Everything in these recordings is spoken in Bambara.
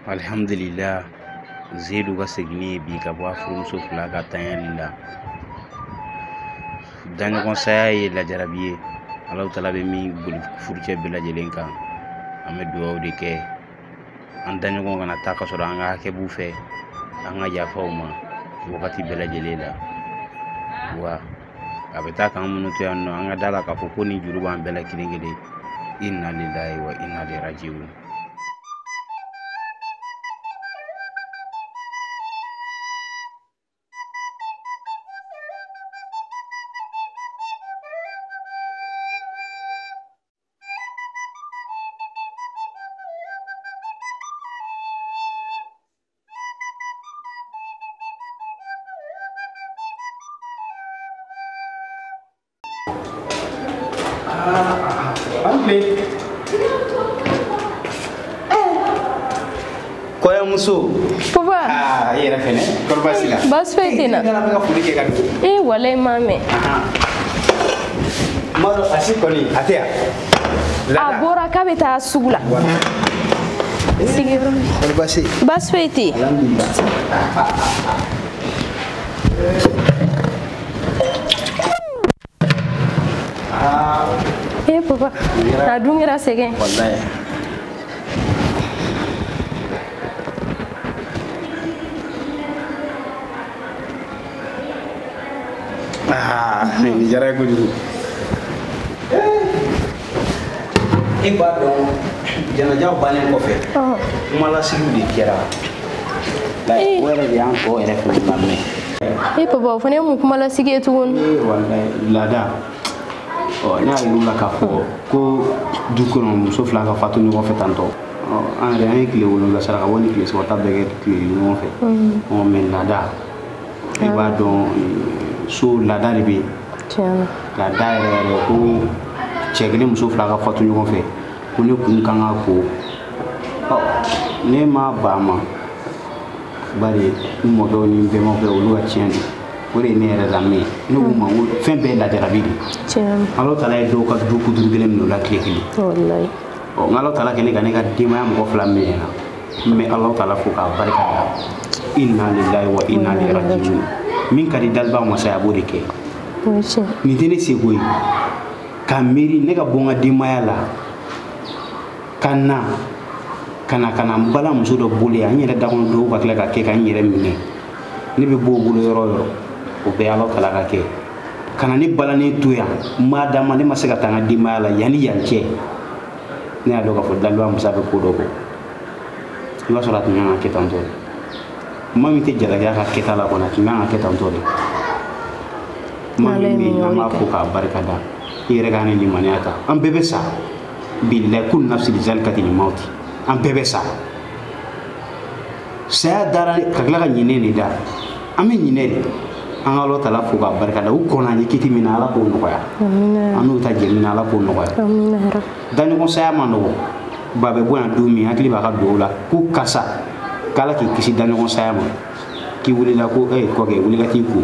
Alhamdulillah, Zedu ka seginni ye bi ka bɔ a furumuso fila ka tanyali la. Daɲɔgɔn saya ye lajarabi ye. Alahu taala bɛ min boli furucɛ bɛɛ lajɛlen kan. An bɛ dugawu de kɛ. An daɲɔgɔn kana taa ka sɔrɔ an ka hakɛ b'u fɛ. An ka yafa u ma wagati bɛɛ lajɛlen la. Wa a bɛ taa k'an minnu to yan nɔ, an ka da la k'a fɔ ko nin juru b'an bɛɛ la kelen kelen. Inna lillahi wa inna ilaihi rajiun. Kɔɲɔmuso. Papa. Aa, i yɛrɛ fɛnɛ, kɔri baasi la? Baasi foyi tɛ n na. I nana bɛ ka foli kɛ ka don. Ee, walayi m'a mɛn. N b'a dɔn a si kɔni a tɛ yan. A bɔra k'a bɛ taa sugu la. Sigiyɔrɔ. Kɔri baasi? Baasi foyi tɛ yen. Alhamdulilah. Ee papa, a dun kɛra sɛgɛn. Walayi. Aa, nin diyara n ye kojugu. E b'a dɔn janajaw bannen kɔfɛ, kumalasigiw de kɛra. O yɛrɛ de y'an tɔ yɛrɛ fana lamɛn. E papa, o fana ye mun kumalasigi ye tuguni? Ee walayi, laada. Ɔ, ne y'a yir'u la k'a fɔ ko du kɔnɔ muso fila ka fatu ɲɔgɔn fɛ tantɔ. Ɔ, an yɛrɛ an ye tile 7 saraka bɔ ni tile 3 ta bɛɛ kɛ tile ɲɔgɔn fɛ. Ɔ, mɛ laada, e b'a dɔn so laada de bɛ yen. Tiɲɛ na. Laada yɛrɛ yɛrɛ ko cɛ kelen muso fila ka fatu ɲɔgɔn fɛ, ko ne kun kan ka ko. Ɔ, ne ma ban a ma, bari n mɔkɛw ni n bɛnbakɛw olu ka tiɲɛ don. O de ye ne yɛrɛ lamɛn. Ne k'u ma ko fɛn bɛɛ ye lajarabi de ye. Tiɲɛ. Ala taala ye dɔw ka du kuturu kelen minɛ o la tile kelen. Walayi. Ɔ, nka Ala taala kɛlen ka ne ka denbaya mɔgɔ fila minɛ n na. N bɛ Ala taala fo k'a barika da. Inna lillahi wa inna ilaihi rajiun. Min ka di daliba masa ye, a b'o de kɛ. O ye tiɲɛ. Nin tɛ ne seko ye. Ka miiri ne ka bɔ n ka denbaya la, ka na, ka na, ka na n balimamuso dɔ bolo yan, n yɛrɛ da kɔnɔ dɔw ka tila ka kɛ ka n yɛrɛ minɛ. Ne bɛ bɔ o bolo yɔrɔ o yɔrɔ, o bɛɛ Ala taala ka kɛ. Ka na ne balannen to yan, n m'a d'a ma, ne ma se ka taa n ka denbaya la yanni yan cɛ. Ne y'a dɔn k'a fɔ daliba masa bɛ ko dɔ bɔ. I b'a sɔrɔ a tun kan ka kɛ tan tɔ de. Maa min tɛ jalaki a ka kɛta la kɔni, a tun kan ka kɛ tan tɔ de. Maa min bɛ yen, an b'a fo k'a barika da. I yɛrɛ k'an ni limaniya ta. An bɛɛ bɛ sa. Bilahi kullu nafsin zalikatil mawti. An bɛɛ bɛ sa. Saya dara ka tila ka ɲinɛ de da. An bɛ ɲinɛ de. An ka Ala taala fo k'a barika da. U kɔnna an ye kiti min na, Ala k'o nɔgɔya. Amina. An n'u ta jɛ min na, Ala k'o nɔgɔya. Amina yarabi. Daɲɔgɔn saya ma nɔgɔ. Ba bɛ bɔ yan don min, hakili b'a ka duwawu la ko karisa, k'Ala k'i kisi daɲɔgɔn saya ma. K'i wulila ko, ee, kɔkɛ, wuli ka t'i ko.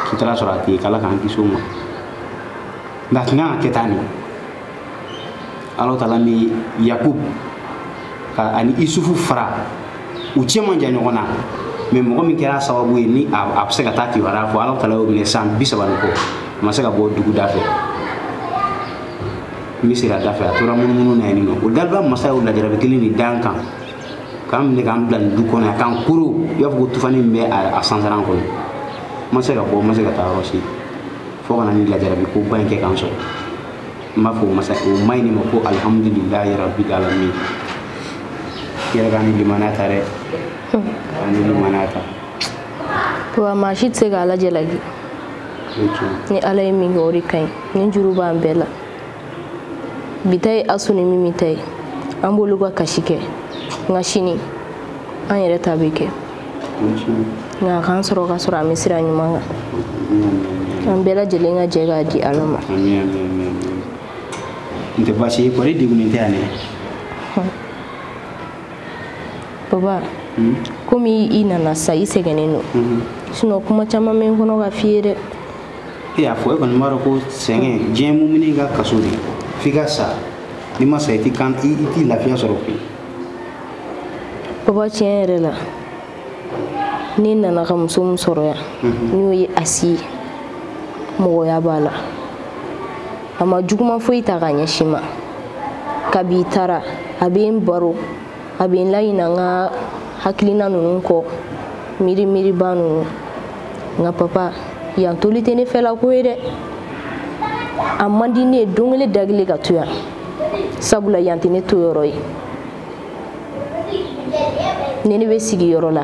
K'i taara sɔrɔ a tɛ yen, k'Ala k'an kisi o ma. Nka a tun kan ka kɛ tan de. Ala taala ni Yakub ka ani Isufu fara, u cɛ man jan ɲɔgɔn na. Mɛ mɔgɔ min kɛra sababu ye ni a bɛ se ka taa kibaruya fɔ, Ala taala y'o minɛ san 30 ni kɔ, a ma se ka bɔ dugu da fɛ. Misira da fɛ, a tora munumunu na yen nɔ. O daliba masa y'o lajarabi kelen de d'an kan, k'an minɛ k'an bila nin du kɔnɔ yan, k'an koro, i b'a fɔ ko tufani min bɛ a sansaran kɔnɔ. N ma se ka bɔ, n ma se ka taa yɔrɔ si, fo ka na ni lajarabi ko ba in kɛ k'an sɔrɔ. N b'a fɔ o masa, o ma ɲi ne ma ko alihamudulilayi rabil alamin. I yɛrɛ k'an ni limaniya ta dɛ. K'an ni limaniya ta. Wa maa si tɛ se k'a lajɛ. Ni Ala ye min kɛ, o de ka ɲi. Ni juru b'an bɛɛ la. Bi ta ye Asu ni Mimi ta ye. An b'olu ka kasi kɛ. Nka sini, an yɛrɛ ta bɛ kɛ. Nka a k'an sɔrɔ ka sɔrɔ an bɛ sira ɲuman kan. An bɛɛ lajɛlen ka jɛ k'a di Ala ma. N tɛ baasi ye, kɔri degunnen tɛ yan dɛ. Papa, komi i nana sa, i sɛgɛnnen don. Sinon kuma caman bɛ n kɔnɔ ka f'i ye dɛ. E y'a fɔ, e kɔni b'a dɔn ko sɛgɛn, diɲɛ mumuni ka kaso de. F'i ka sa. N'i ma sa, i ti kan, i ti lafiya sɔrɔ koyi. Papa tiɲɛ yɛrɛ la ne nana ka muso min sɔrɔ yan n'o ye Asi ye, mɔgɔya b'a la, a ma juguman foyi ta k'a ɲɛsin ma. Kabi i taara a bɛ n baro, a bɛ n laɲinɛ n ka hakilina ninnu kɔ, miiri miiriba ninnu. Nka papa yan toli tɛ ne fɛla ko ye dɛ. A man di ne ye don kelen da kelen ka to yan, sabula yan tɛ ne to yɔrɔ ye. Ni ne bɛ sigi yɔrɔ la,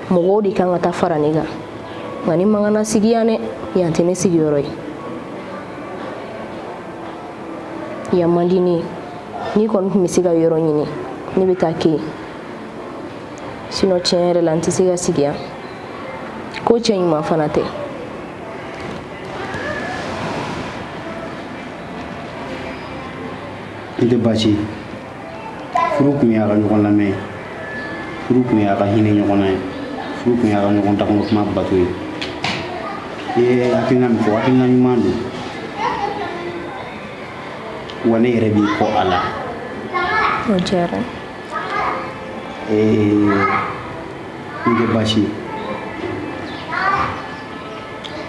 mɔgɔw de kan ka taa fara ne kan, nka ni man kan na sigi yan dɛ, yan tɛ ne sigiyɔrɔ ye. Yan man di ne ye. N'i kɔni tun bɛ se ka yɔrɔ ɲini, ne bɛ taa kɛ yen. Sinon tiɲɛ yɛrɛ la n tɛ se ka sigi yan. Ko cɛ ɲuman fana tɛ. N tɛ baasi ye. Furu kun y'a ka ɲɔgɔn lamɛn ye, furu kun y'a ka hinɛ ɲɔgɔn na ye, furu kun y'a ka ɲɔgɔn dakɔnɔ kuma bato ye. I ye hakilina min fɔ, hakilina ɲuman don, wa ne yɛrɛ b'i kɔ a la. O diyara n ye. N tɛ baasi ye.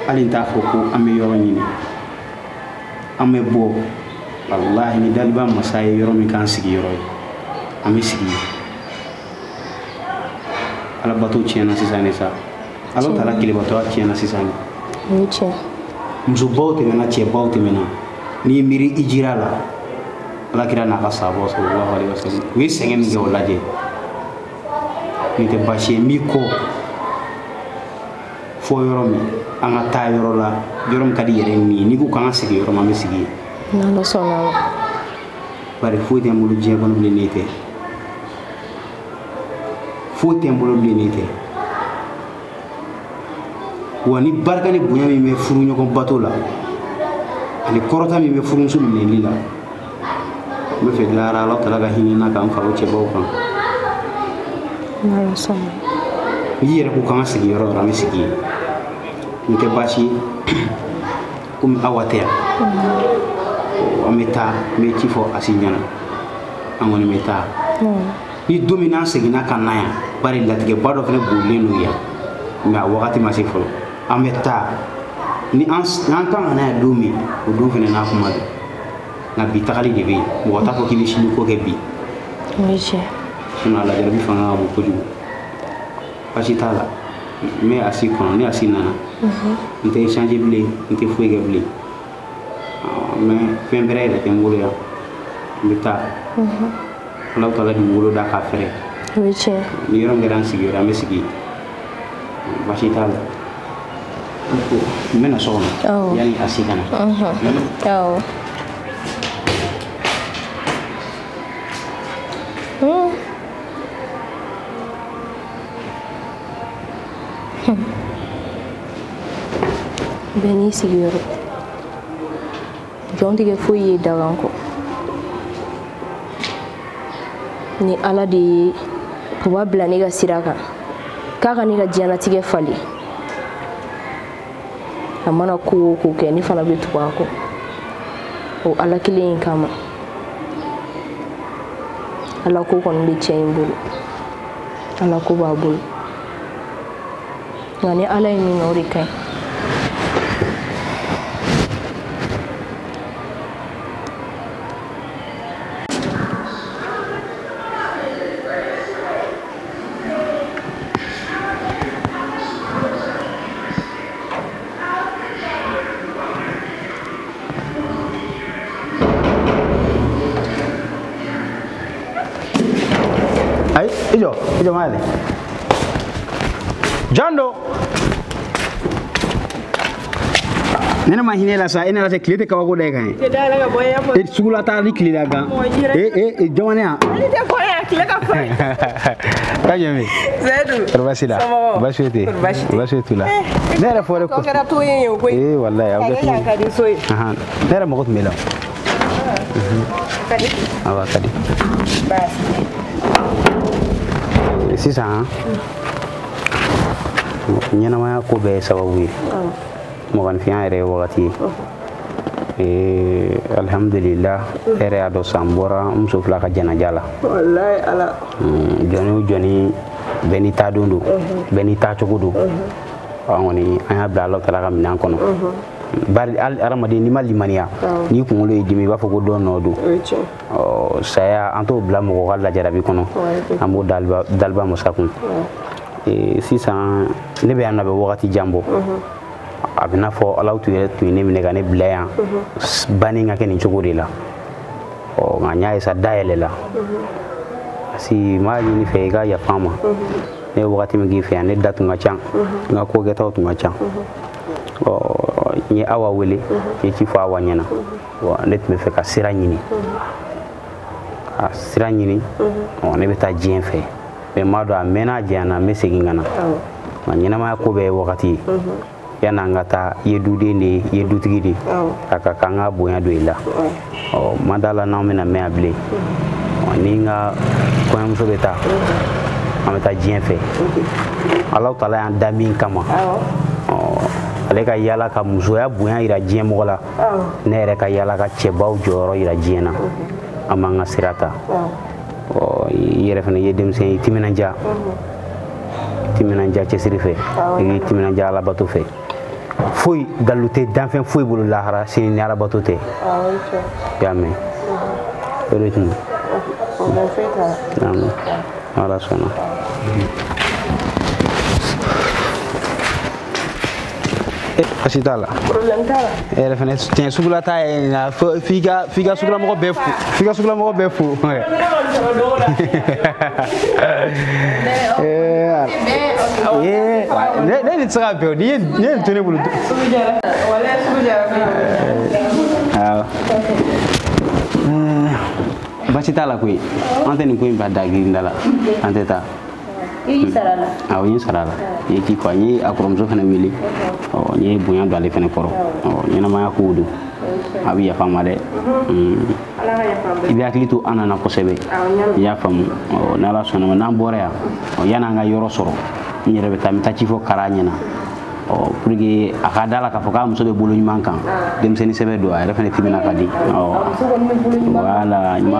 Hali n t'a fɔ ko an bɛ yɔrɔ ɲini, an bɛ bɔ. Walahi ni daliba masa ye yɔrɔ min k'an sigiyɔrɔ ye, an bɛ sigi yen. Alabato tiɲɛna sisan de sa, Ala taala kelebatɔya tiɲɛna sisan de. O ye tiɲɛ. Musobaw tɛmɛna, cɛbaw tɛmɛna. N'i ye miiri i jira la, Ala kira n'a ka sahabaw sallallahu alaihi wasallam, u ye sɛgɛn min kɛ o lajɛ. Nin tɛ baasi ye, n b'i kɔ fɔ yɔrɔ min, an ka taa yɔrɔ la, yɔrɔ min ka di yɛrɛ ni ye. N'i ko k'an ka sigi yɔrɔ min, an bɛ sigi yen. N'Ala sɔnna ma. Bari foyi tɛ n bolo diɲɛ kɔnɔ bilen n'e tɛ. Foyi tɛ n bolo bilen n'e tɛ. Wa ni barika ni bonya min bɛ furu ɲɔgɔn bato la, ani kɔrɔta min bɛ furumuso minɛli la, n bɛ fɛ lahara Ala taala ka hinɛ n na k'an fara o cɛbaw kan. N'Ala sɔnna. N'i yɛrɛ ko k'an ka sigi yɔrɔ o yɔrɔ, an bɛ sigi yen. Nin tɛ baasi ye, komi Awa tɛ yan. An bɛ taa, n bɛ ci fɔ Asi ɲɛna, an kɔni bɛ taa. Ni don min n'an seginna ka na yan, bari latigɛba dɔ fana bolilen don yan, mɛ a wagati ma se fɔlɔ. An bɛ taa, ni an kan ka na yan don min, o don fana n'a kuma don. Nka bi tagali de bɛ yen, mɔgɔ t'a fɔ k'i bɛ sini ko kɛ bi. O ye tiɲɛ. Sinon a lajarabi fanga ka bon kojugu. Baasi t'a la, n bɛ Asi kɔnɔ, ni Asi nana, n tɛ échanger bilen, n tɛ foyi kɛ bilen. Mais fɛn bɛrɛ yɛrɛ tɛ n bolo yan, n bɛ taa. Ala taala de wolo da k'a fɛrɛ. O ye tiɲɛ. Ni yɔrɔ min kɛra an sigiyɔrɔ, an bɛ sigi. Baasi t'a la. N bɛ na so kɔnɔ yanni Asi ka na. Awɔ. Bɛɛ n'i sigiyɔrɔ. Jɔn tɛ kɛ foyi ye dagan kɔ. Ni Ala de ye papa bila ne ka sira kan, k'a ka ne ka diɲɛlatigɛ falen, a mana ko o ko kɛ, ne fana bɛ tugu a kɔ o Ala kelen in kama. Ala ko kɔni bɛ cɛ in bolo, Ala ko b'a bolo, nka ni Ala ye min kɛ, o de ka ɲi. Ayi, i jɔ, i jɔ ma yɛlɛ. Jɔn don? Ne ne ma hinɛ la sa, e nana se tile tɛ kabako da e kan ye. E sugula taa ni tile la gan. E e jɔn yan. Ne tɛ fɔ yan, tile ka fɔ. Ka jɛn min. Seydou. Kɔri baasi la? Baasi foyi tɛ yen. Baasi foyi t'u la. Ne yɛrɛ fɔra ko. Kɛra to ye o koyi. Ee walayi aw bɛ to. Ka di so ye. Ne yɛrɛ mago tun bɛ la. Ka di. Awɔ a ka di. Baasi. Sisan ɲɛnamaya ko bɛɛ ye sababu ye. Mɔgɔninfinya yɛrɛ ye wagati ye. Alhamdulillah e yɛrɛ y'a dɔn san bɔra n muso fila ka janaja la. Walayi Ala. Jɔni o jɔni bɛɛ n'i ta don don, bɛɛ n'i taa cogo don. An kɔni an y'a bila Alahu taala ka minɛn kɔnɔ. Bari hadamaden n'i ma limaniya, n'i kunkolo y'i dimi i b'a fɔ ko dɔ nɔ don. Ɔ saya an t'o bila mɔgɔ ka lajarabi kɔnɔ, an b'o daliba masa kun. Sisan ne bɛ yan nɔ a bɛ wagati jan bɔ. A bɛ n'a fɔ Alahu yɛrɛ tun ye ne minɛ ka ne bila yan banni ka kɛ nin cogo de la. Ɔ nka n y'a ye sa dayɛlɛ la. Parce que n b'a ɲini fɛ i ka yafa n ma. Ne ye wagati min k'i fɛ yan ne da tun ka ca, n ka ko kɛtaw tun ka ca. Ɔ n ye Awa wele, n ye ci fɔ Awa ɲɛna. Ne tun bɛ fɛ ka sira ɲini. Ka sira ɲini, ɔ ne bɛ taa diɲɛ fɛ. Mais n b'a dɔn a mɛnna a janyana n bɛ segin ka na. Nka ɲɛnamaya ko bɛɛ ye wagati ye. Yanni an ka taa i ye duden de ye, i ye dutigi de ye. A ka kan ka bonya don i la. Ɔ ma d'a la n'anw bɛna mɛn yan bilen. Ɔ ni n ka kɔɲɔmuso bɛ taa, an bɛ taa diɲɛ fɛ. Alahu taala y'an da min kama. Ɔ ale ka yaala ka musoya bonya yira diɲɛ mɔgɔ la. Ne yɛrɛ ka yaala ka cɛbaw jɔyɔrɔ yira diɲɛ na. An b'an ka sira ta. Ɔ i yɛrɛ fana i ye denmisɛn ye, i timinandiya. Timinandiya cɛsiri fɛ, i k'i timinandiya alabato fɛ. Foyi dalu tɛ danfɛn foyi bolo lahara sini ni alabato tɛ. I y'a mɛn? O de tun don. Ala sɔnna. Basi t'a la. Problème t'a la. E yɛrɛ fɛnɛ tiɲɛ sugula ta ye nin na f'i ka sugulamɔgɔ bɛɛ fo. F'i ka sugulamɔgɔ bɛɛ fo. Ne nin tɛ se ka bɛn o n'i ye nin to ne bolo. Awɔ. Basi t'a la koyi. An tɛ nin ko in bila dagirinda la. An tɛ taa. I y'i sara la. Awɔ n ye sara la. N ye ci fɔ n ye a kɔrɔmuso fana wele. Ɔ n ye bonya don ale fana kɔrɔ. Ɔ ɲɛnamaya kow don. A bɛ yafa n ma dɛ. I bɛ hakili to an nana kosɛbɛ. I y'a faamu. Ɔ n'Ala sɔnna ma n'an bɔra yan, ɔ yan'an ka yɔrɔ sɔrɔ, n yɛrɛ bɛ taa n bɛ taa ci fɔ Kara ɲɛna. Ɔ pour que a ka da la k'a fɔ k'a muso bɛ bolo ɲuman kan. Denmisɛnnin sɛbɛ don a yɛrɛ fana timina ka di. Ɔ voilà. N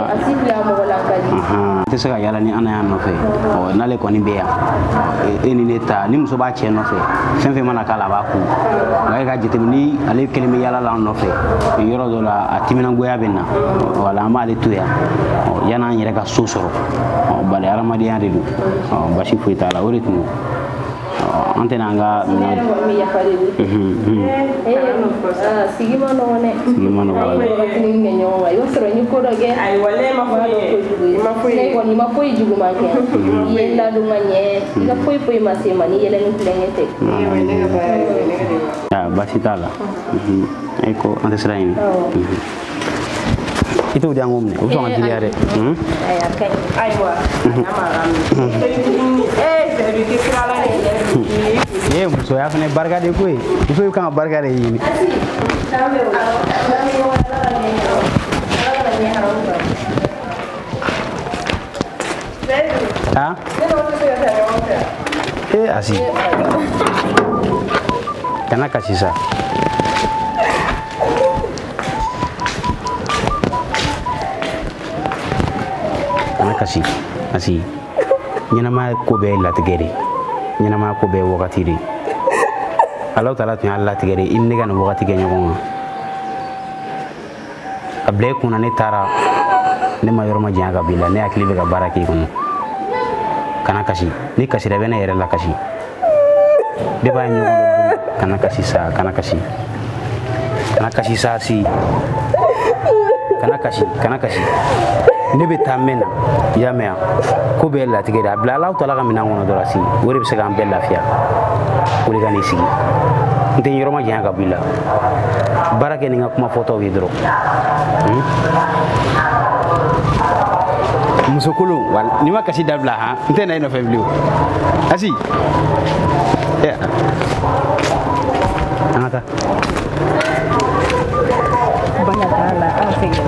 tɛ se ka yaala ni Ana y'an nɔfɛ. Ɔ n'ale kɔni bɛ yan, e ni ne ta ni muso b'a cɛ nɔfɛ, fɛn fɛn mana k'a la a b'a kun. Nka e ka jateminɛ ni ale kelen bɛ yaala la an nɔfɛ, yɔrɔ dɔ la a timinangoya bɛ na. Wala an b'ale to yan. Ɔ yan'an yɛrɛ ka so sɔrɔ. Ɔ bari hadamadenya de don. Ɔ basi foyi t'a la o de tun don. An tɛna an ka minɛn. Sigi ma nɔgɔn dɛ. Sigi ma nɔgɔn. An ye wagatinin kɛ ɲɔgɔn kan i b'a sɔrɔ n ye ko dɔ kɛ. Ayiwa ne ma foyi ye. I ma foyi ye. Ne kɔni ma foyi juguman kɛ. I ye n ladon ka ɲɛ. I ka foyi foyi ma se n ma ni yɛlɛ ni tulonkɛ tɛ. Baasi t'a la. E ko an tɛ sira ɲini. I t'o di an k'o minɛ o bɛ sɔn ka girinya dɛ. Ayi a ka ɲi. Ayiwa a n'a ma ka minɛ. Seyidu tɛ sira la dɛ. Ee musoya fana barika de ko ye. Muso kan ka barika de ɲini. Ah? Eh asi. Kana kasi sa. Kana kasi. Asi. Ɲɛnamaya ko bɛɛ ye latigɛ de. Ɲɛnamaya ko bɛɛ ye wagati de. Alahu taala tun y'a latigɛ de i ni ne ka nin wagati kɛ ɲɔgɔn kan. A bila i kunna ne taara ne ma yɔrɔ ma janya ka b'i la, ne hakili bɛ ka baara k'i kɔnɔ. Kana kasi. Ni kasira i bɛ ne yɛrɛ lakasi. Ne b'a ɲɔgɔn dɔn. Kana kasi sa, kana kasi. Kana kasi sa si. Kana kasi, kana kasi. Ne bɛ taa mɛn na, i y'a mɛn wa? Ko bɛɛ ye latigɛ de ye. A bila Alahu taala ka minɛn kɔnɔ dɔrɔn si. O de bɛ se k'an bɛɛ lafiya. O de ka n'i sigi. N tɛ yɔrɔ ma janya ka bɔ i la. Baara kɛ ni n ka kuma fɔtaw ye dɔrɔn. Muso kolon, wala n'i ma kasi dabila han, n tɛ na i nɔfɛ bilen o. Asi. An ka taa. Bana t'a la, an seginna.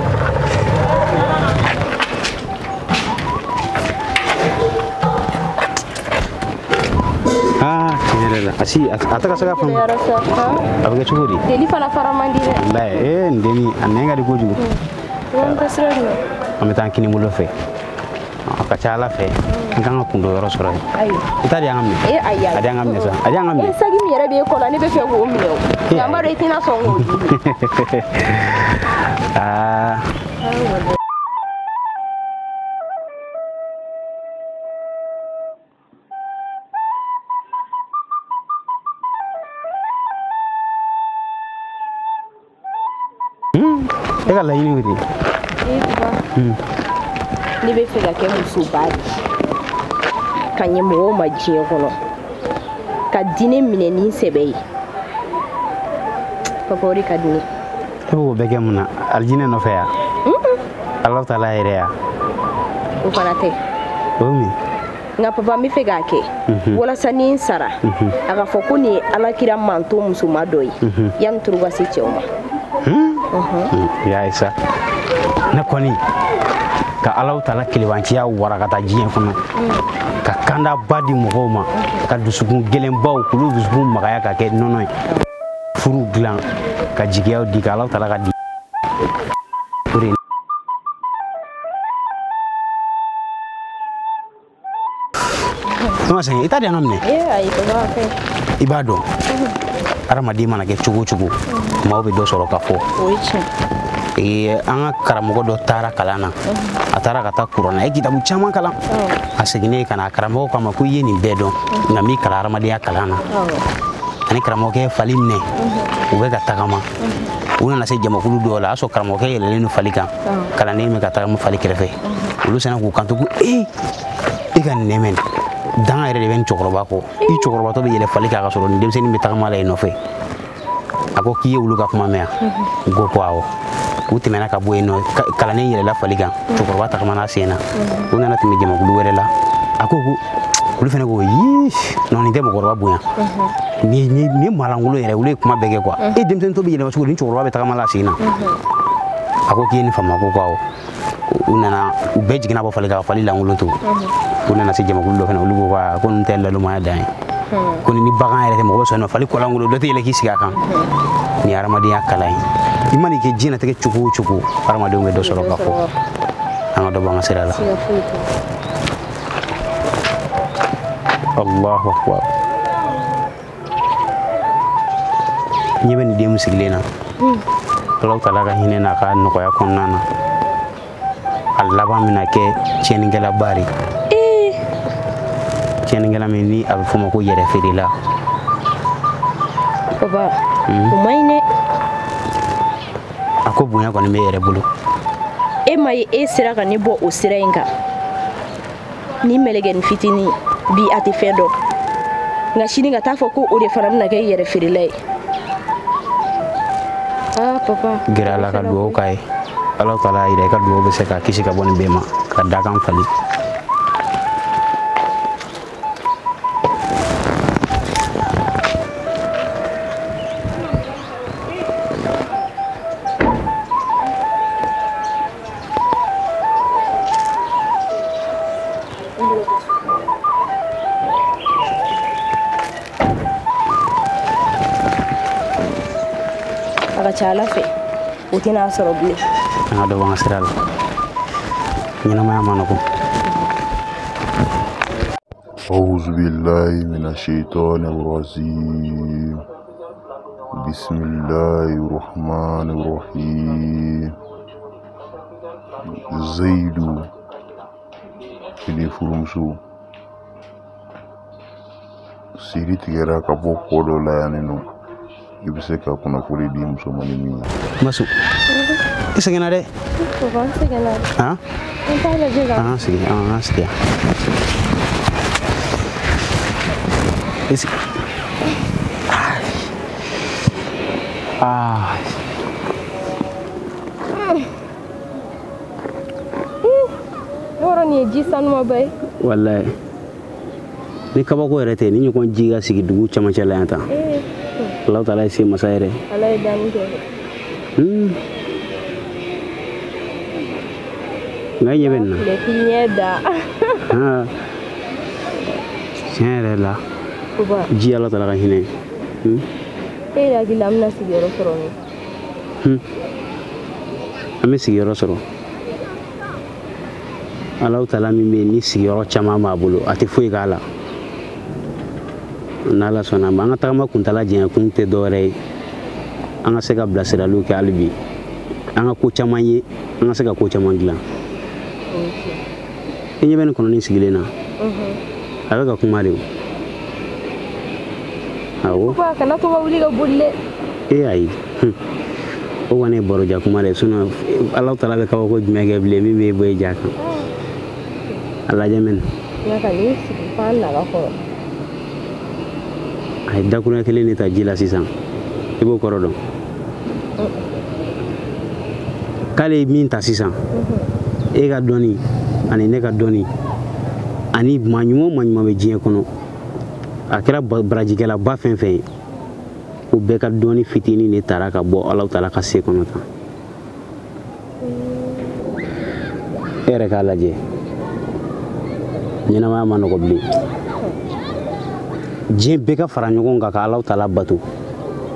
Ah, Tiɲɛ yɛrɛ la asi a tɛ ka se ka faamu. A bɛ kɛ cogo di? Deli fana fara man di dɛ. Walayi ee nin dennin a nɛn ka di kojugu. An bɛ taa sira jumɛn? An bɛ taa kini bolo fɛ. A ka ca Ala fɛ n kan ka kundo yɔrɔ sɔrɔ yen. Ayi. I t'a di an ka minɛ. Ee ayi ayi. A di an ka minɛ sa. A di an ka minɛ. Ee saki min yɛrɛ b'e kɔ la ne bɛ fɛ k'o minɛ o. Nka n b'a dɔn i tɛna sɔn k'o di. Aa. E ka laɲini y'o de ye. Ne bɛ fɛ ka kɛ musoba de ye ka ɲɛ mɔgɔw ma diɲɛ kɔnɔ ka diinɛ minɛ ni n sɛbɛ ye papa o de ka di ne ye. E b'o bɛɛ kɛ mun na alijinɛ nɔfɛ yan? Alahu taala yɛrɛ yan? O fana tɛ. O ye mun ye? Nka papa n bɛ fɛ k'a kɛ walasa ni n sara a ka fɔ ko nin ye alakira manto musoma dɔ ye yanni turu ka se cɛw ma. Ya ye sa ne kɔni ka Alahu taala kelebanciya wara ka taa diɲɛ kɔnɔ ka kandaba di mɔgɔw ma ka dusukun gɛlɛnbaw k'olu dusukun magaya ka kɛ nɔnɔ ye furu dilan ka jigiyaw di ka Alahu taala ka di o de ye. Ne ma sɛgɛn i t'a di an ka minɛ. I b'a dɔn hadamaden mana kɛ cogo o cogo maaw bɛ dɔ sɔrɔ ka fɔ. An ka karamɔgɔ dɔ taara kalan na a taara ka taa kuranna a ye kitabu caman kalan a seginnen ka na karamɔgɔ k'a ma ko i ye nin bɛɛ dɔn nka m'i kalan hadamadenya kalan na ani karamɔgɔkɛ ye fali minɛ u bɛ ka tagama u nana se jamakulu dɔw la a y'a sɔrɔ karamɔgɔkɛ yɛlɛlen don fali kan kalanden bɛ ka tagama fali kɛrɛfɛ olu sina k'u kanto ko ee e ka nin nɛmɛ danga yɛrɛ de bɛ nin cɛkɔrɔba kɔ i cɛkɔrɔbatɔ bɛ yɛlɛ fali kan ka sɔrɔ nin denmisɛnnin bɛ tagama la i nɔfɛ a ko k'i ye olu ka kuma mɛn yan u ko ko awɔ u tɛmɛna ka bɔ yen nɔ kalanden yɛlɛla fali kan cɛkɔrɔba tagamana sen na u nana tɛmɛ jamakulu wɛrɛ la a ko ko olu fana ko yii non nin tɛ mɔgɔkɔrɔba bonya nin ye malangolo yɛrɛ olu ye kuma bɛɛ kɛ quoi e denmisɛnnin tɔ bɛ yɛlɛma cogo di ni cɛkɔrɔba bɛ tagama la sen na a ko k'i ye nin faamu a ko ko awɔ u nana u bɛɛ jiginna bɔ fali kan ka fali lankolon to u nana se jamakulu dɔ fana olu ko ko ninnu tɛ lalomaya dan ye ko ni bagan yɛrɛ tɛ mɔgɔ bɛ sɔn nɔ fali kɔlankolon dɔ tɛ yɛlɛ k'i sigi a kan nin ye hadamadenya kalan ye i mana kɛ diɲɛlatigɛ cogo o cogo hadamadenw bɛ dɔ sɔrɔ ka fɔ an ka dɔ bɔ an ka sira la. Allahu akbar ɲɛ bɛ nin den min sigilen na Alahu taala ka hinɛ n'a ka nɔgɔya kɔnɔna na a laban bɛna kɛ tiɲɛnikɛlaba de ye tiɲɛnikɛla min ni a bɛ f'o ma ko yɛrɛ feerela. Papa o man ɲi dɛ. A ko bonya kɔni bɛ e yɛrɛ bolo. E ma ye e sera ka ne bɔ o sira in kan ni mɛlɛkɛnin fitinin bi a tɛ fɛn dɔn nka sini ka taa fɔ ko o de fana bɛna kɛ yɛrɛ feerela ye. Ah papa. Gɛrɛ a la ka dugawu k'a ye Alahu taala y'a yira i ka dugawu bɛ se k'a kisi ka bɔ nin bɛɛ ma ka dakan falen. A ka ca Ala fɛ o tɛna sɔrɔ bilen. An ka dɔ bɔ an ka sira la ɲɛnamaya ma nɔgɔn. أعوذ بالله من الشيطان الرجيم بسم الله الرحمن الرحيم Zayidu i furumuso siri tigɛra ka bɔ kɔ dɔ la yan nɔ i bɛ se ka kunnafoni di musomannin min ye. Masu i sɛgɛnna dɛ. Papa n sɛgɛnna. Han? An t'a lajɛ ka. An k'an sigi an k'an sigi yan. I sigi. Ah. Yɔrɔ nin ye ji sanumaba ye. Walayi ni kabako yɛrɛ tɛ ni ɲɔgɔn ji ka sigi dugu camancɛ la yan tan. Alahu taala ye se masa yɛrɛ. Ala ye danni kɛ. Nka i ɲɛ bɛ nin na. Filɛ k'i ɲɛ da. Tiɲɛ yɛrɛ la Ji Ala taala ka hinɛ. E yɛrɛ hakili la an bɛna sigiyɔrɔ sɔrɔ min? An bɛ sigiyɔrɔ sɔrɔ. Alahu taala min bɛ yen ni sigiyɔrɔ caman b'a bolo, a tɛ foyi k'a la. N'Ala sɔnna a ma, an ka tagama kuntala janya kun tɛ dɔwɛrɛ ye. An ka se ka bilasiraliw kɛ hali bi. An ka ko caman ye, an ka se ka ko caman dilan. I ɲɛ bɛ nin kɔnɔnin sigilen na. A bɛ ka kuma de o. Awɔ. Papa, kana to ka wuli ka boli dɛ. E ayi. O kɔni ye baroja kuma de, sinon Alahu taala bɛ kabako jumɛn kɛ bilen min bɛ bɔ e ja kan. A lajɛ mɛnɛ. Nka ka n'i sigi f'an naga kɔrɔ. A ye dakuruɲɛ kelen de ta ji la sisan. I b'o kɔrɔ dɔn. K'ale ye min ta sisan. E ka dɔnni ani ne ka dɔnni ani maa ɲuman o maa ɲuman bɛ diɲɛ kɔnɔ, a kɛra barajikɛlaba fɛn fɛn ye, o bɛɛ ka dɔnni fitinin de taara ka bɔ Alahu taala ka se kɔnɔ tan. E yɛrɛ k'a lajɛ, ɲɛnamaya ma nɔgɔ bilen. Diɲɛ bɛɛ ka fara ɲɔgɔn kan ka Alahu taala bato,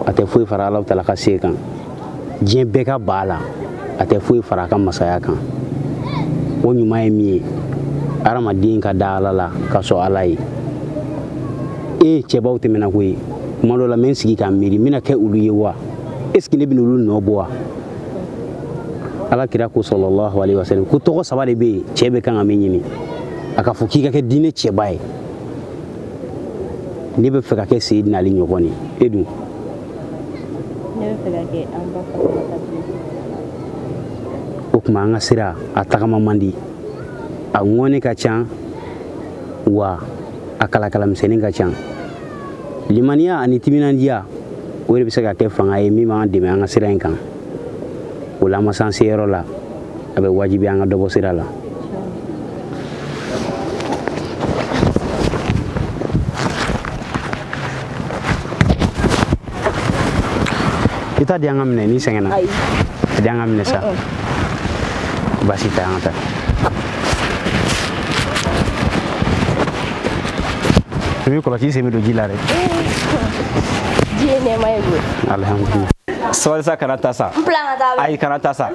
a tɛ foyi fara Alahu taala ka se kan. Diɲɛ bɛɛ ka ba la, a tɛ foyi fara a ka masaya kan. O ɲuman ye min ye, hadamaden ka da Ala la ka sɔn Ala ye. E cɛbaw tɛmɛna koyi, kuma dɔ la n bɛ n sigi k'a miiri, n bɛna kɛ olu ye wa? Est ce que ne bɛna olu nɔ bɔ wa? Ala kira ko sallallahu alaihi wasallam ko tɔgɔ saba de bɛ yen cɛ bɛ kan ka min ɲini, a ka fɔ k'i ka kɛ diinɛ cɛba ye. Ne bɛ fɛ ka kɛ Seyidina Ali ɲɔgɔn ye, e dun? Ne bɛ fɛ ka kɛ an ba Fatumata Bintu. O tuma an ka sira a tagama man di, a ŋɔni ka ca, wa a kalakalamisɛnnin ka ca. Limaniya ani timinandiya, o de bɛ se ka kɛ fanga ye min b'an dɛmɛ an ka sira in kan. O la an ma s'an seyɔrɔ la, a bɛ wajibi an ka dɔ bɔ sira la. I t'a di an ka minɛ n'i sɛgɛnna. Ayi. A di an ka minɛ sa. Baasi tɛ, an ka taa. I b'i kɔlɔsi, i sen bɛ don ji la dɛ. Ji ye nɛɛma ye koyi. Alihamudulila. Sabali sa, kana taa sa. Ayi, kana taa sa.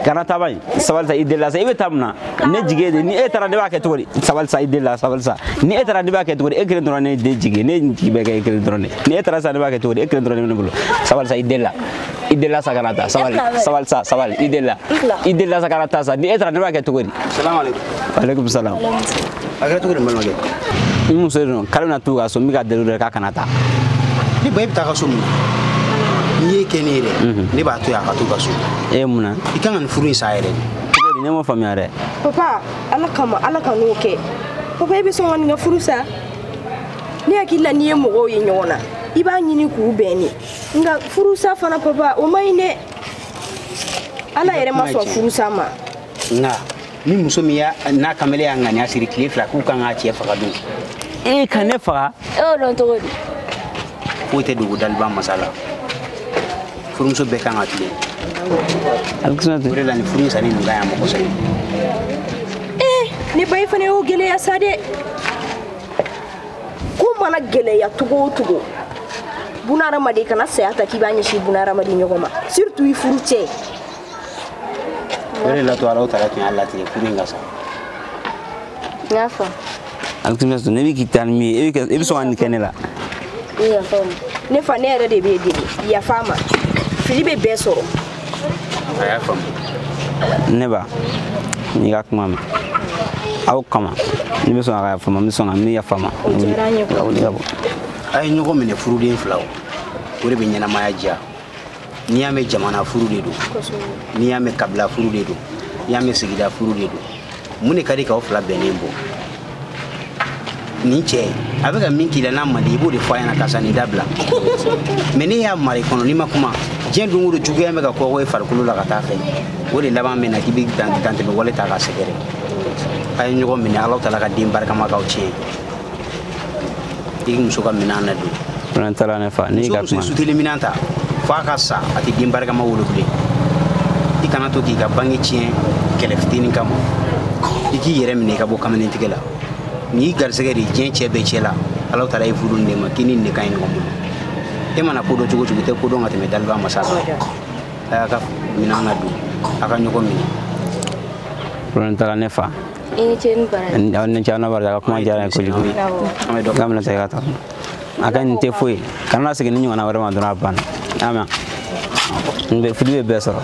Kana taa ban. Sabali sa, i delila sa. I bɛ taa mun na? Ne jigi ye de. Ni e taara ne b'a kɛ cogo di? Sabali sa, i delila, sabali sa. Ni e taara ne b'a kɛ cogo di? E kelen dɔrɔn ne den jigi. Ne jigi bɛ kɛ e kelen dɔrɔn de. Ni e taara sa ne b'a kɛ cogo di? E kelen dɔrɔn de bɛ ne bolo. Sabali sa, i delila. I delila sa, kana taa. Sabali, sabali sa, sabali. I delila. I delila sa, kana taa sa. Ni e taara ne b'a kɛ cogo di? Salamu aleykum. Aleykum salam. A kɛra cogo di n balimakɛ? N muso de don, k'ale bɛna t'u ka so, n bɛ ka deli dɛ k'a kana taa. Ni ba e bɛ taa ka so mun na? N'i ye kɛ ne ye dɛ, ne b'a to yen a ka t'u ka so. E ye mun na? I kan ka nin furu in sa yɛrɛ de. Cogo di, ne m'o faamuya dɛ. Papa, Ala kama, Ala ka n'o kɛ. Papa, e bɛ sɔn ka nin ka furu sa? Ne hakili la n'i ye mɔgɔw ye ɲɔgɔn na, i b'a ɲini k'u bɛn de. Nka furusa fana papa, o man ɲi dɛ. Ala yɛrɛ ma sɔn furusa ma. Nka ni muso min y'a n'a kamalen y'a ŋaniya siri tile fila k'u kan k'a cɛ faga dun. E ka ne faga? E y'o dɔn cogo di? Foyi tɛ dogo daliba masa la. Furumuso bɛɛ kan ka tilen. O de la nin furu in sanni nin ka ɲi a ma kosɛbɛ. Ee, ne ba i fana y'o gɛlɛya sa dɛ. Ko mana gɛlɛya cogo o cogo, bunahadamaden kana saya ta k'i b'a ɲɛsin bunahadamaden ɲɔgɔn ma, surtout i furu cɛ. O de la to Alahu taala tun y'a latigɛ furu in ka sa. N y'a faamu. Alhamdulilayi, ne bɛ k'i taa ni min ye, e bɛ sɔn ka nin kɛ ne la. Yafa ma. Ne fa, ne yɛrɛ de b'e deli, yafa ma. Fili bɛ bɛɛ sɔrɔ. A y'a faamu. Ne ba, n'i ka kuma mɛn, aw kama, ne bɛ sɔn ka yafa ma, n bɛ sɔn ka n bɛ yafa ma. O diyara an ye koyi. A ye ɲɔgɔn minɛ furuden filaw, o de bɛ ɲɛnamaya diya. N'i y'a mɛn jamana furu de don, n'i y'a mɛn kabila furu de don, n'i y'a mɛn sigida furu de don, mun de ka di k'aw fila bɛnnen bɔ? Nin cɛ a bɛ ka min k'i la n'a man di, i b'o de fɔ a ɲɛna karisa nin dabila. Mɛ ne y'a mara i kɔnɔ n'i ma kuma, diɲɛ don o don juguya bɛ ka kɔgɔ i farikolo la ka taa fɛ, o de laban bɛ na k'i bɛ dantɛmɛ wale ta k'a sɛgɛrɛ. A ye ɲɔgɔn minɛ, Alahu taala ka den barikama k'aw tiɲɛ. I k'i muso ka minɛn ladon. Fana taara ne fa, n'i ka kuma. Muso suteli minɛn ta, f'a ka sa, a tɛ den barikama wolo bilen. I kana to k'i ka bange tiɲɛ kɛlɛ fitinin kama. I k'i yɛrɛ minɛ i ka bɔ kamalentigɛ la. N'i garisɛgɛ de diɲɛ cɛ bɛɛ cɛ la. Ala taala ye furu nin de ma k'i ni nin de ka ɲi ɲɔgɔn bolo. E mana ko dɔn cogo cogo i tɛ ko dɔn ka tɛmɛ daliba masa kan. A y'a ka minɛn na don a ka ɲɔgɔn minɛ. Problème t'a la ne fa. I ni ce ni baraji. Aw ni ce aw n'a barika a ka kuma diyara n ye kojugu. An bɛ dɔ K'a bɛna segin ka taa. A ka nin tɛ foyi ye. Kana na segin ni ɲɔgɔnna wɛrɛ ma dɔrɔn a banna. I y'a mɛn? Nin bɛ fili bɛ bɛɛ sɔrɔ.